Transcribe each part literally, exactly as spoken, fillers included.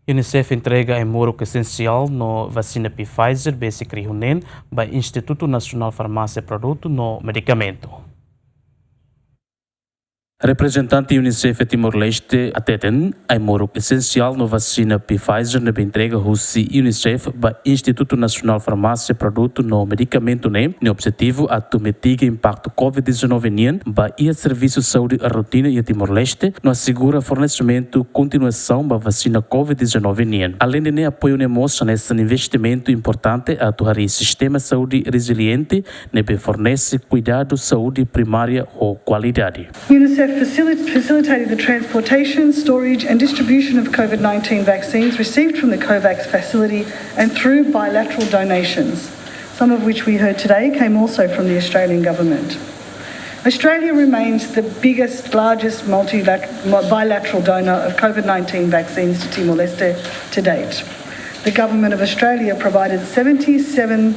UNICEF entrega ai-moruk esensiál no vasina Pfizer besik rihun neen ba Institutu Nasionál Farmásia Produtu no Medikamentu. Reprezentante UNICEF iha Timor-Leste hateten, ai-moruk esensiál no vasina Pfizer ne'ebé entrega husi UNICEF ba Institutu Nasionál Farmásia Produtu no Medikamentu ne'e, nia objetivu atu mitiga impaktu COVID dezanove nian ba iha servisu saúde rotina iha Timor-Leste, no asegura fornesimentu kontinuasaun ba vasina COVID dezanove nian. Aleinde ne'e, apoiu ne'e mós hanesan investimentu importante atu harii sistema saúde reziliente, ne'ebé fornese kuidadu saúde primária ho kualidade. UNICEF facilit-, facilitated the transportation, storage, and distribution of COVID nineteen vaccines received from the COVAX facility and through bilateral donations, some of which we heard today came also from the Australian government. Australia remains the biggest, largest multilateral, bilateral donor of COVID nineteen vaccines to Timor-Leste to date. The government of Australia provided seventy-seven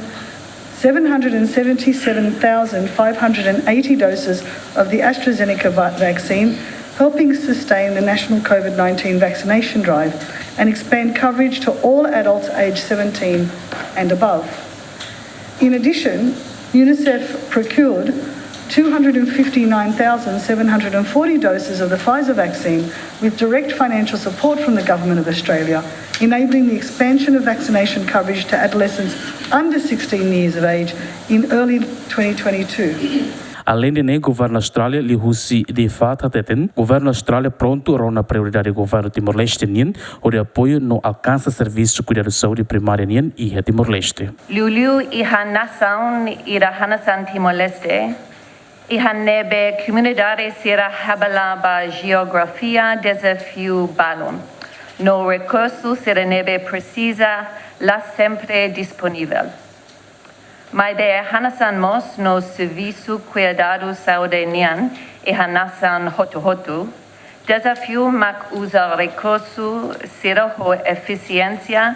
seven hundred and seventy-seven thousand five hundred and eighty doses of the AstraZeneca va-, vaccine, helping sustain the national COVID nineteen vaccination drive and expand coverage to all adults aged seventeen and above. In addition, UNICEF procured two hundred and fifty-nine thousand seven hundred and forty doses of the Pfizer vaccine with direct financial support from the Government of Australia, enabling the expansion of vaccination coverage to adolescents under sixteen years of age in early twenty twenty-two. Aleinde ne'e, Governu Austrália liuhusi DFAT hateten, Governu Austrália prontu rona prioridade Governu Timor-Leste nian hodi apoiu no alkansa servisu kuidadu saúde primária nian iha Timor-Leste. Liuliu iha nasaun ida hanesan Timor-Leste, iha ne'ebé komunidade sira hela ba jeografia dezafiu balun, no rekursu sira ne'ebé presiza la sempre disponivel. Maibé hanesan mós no servisu kuidadu saúde nian iha nasaun hotu-hotu, dezafiu mak uza rekursu sira ho efisiénsia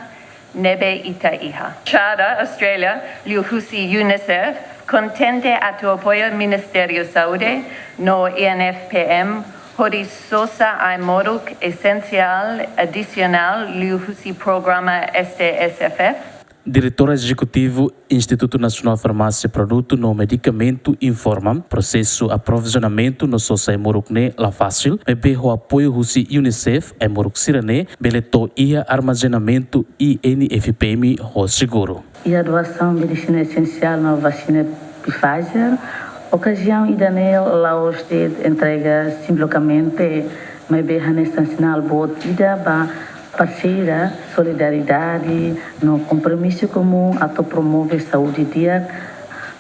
ne'ebé ita iha. Embaixada Austrália liuhusi UNICEF kontente atu apoia Ministériu Saúde no INFPM hodi sosa ai-moruk esensiál adisionál liuhusi programa STSFF. Diretór Ezekutivu Institutu Nasionál Farmásia Produtu no Medikamentu informa, prosesu aprovizionamentu no sosa ai-moruk ne'e la fasil, maibé ho apoiu husi UNICEF, ai-moruk sira-ne'e bele to'o iha armazenamentu INFPM ho seguru. Iha doasaun medisina esensiál no vasina Pfizer, okaziaun ida-ne'e la'ós de'it entrega simbolikamente, maibé hanesan sinál boot ida ba parseria, solidariedade no kompromisu komún atu promove saúde di'ak.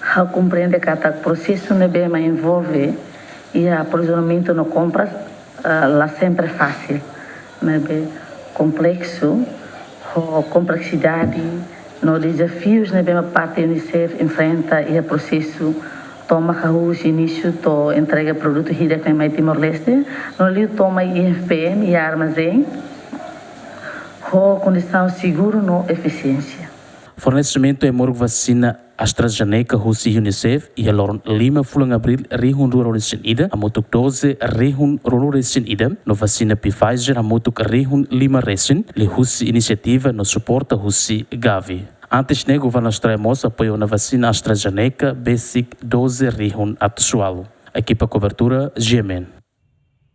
Ha'u komprende katak prosesu ne'ebé mak envolve iha aprovizionamentu no kompras, eh, la sempre fasil, ne'ebé kompleksu, ho kompleksidade no dezafius ne'ebé mak parte UNICEF enfrenta iha prosesu tomak husi inísiu to'o entrega produtu hirak ne'e mai Timor-Leste, no liu to'o mai INFPM iha armazén, ho kondisaun seguru no efisiénsia. Fornesimentu ai-moruk vasina AstraZeneca husi UNICEF iha loron lima fulan Abríl rihun rua ruanulu-resin-ida, hamutuk doze rihun ruanulu-resin-ida, no vasina Pfizer hamutuk rihun lima resin, liuhusi inisiativa no suporta husi Gavi. Antes ne'e, Governu Austrália mós apoiu ona vasina AstraZeneca besik doze rihun atus ualu. Ekipa kobertura, GMN.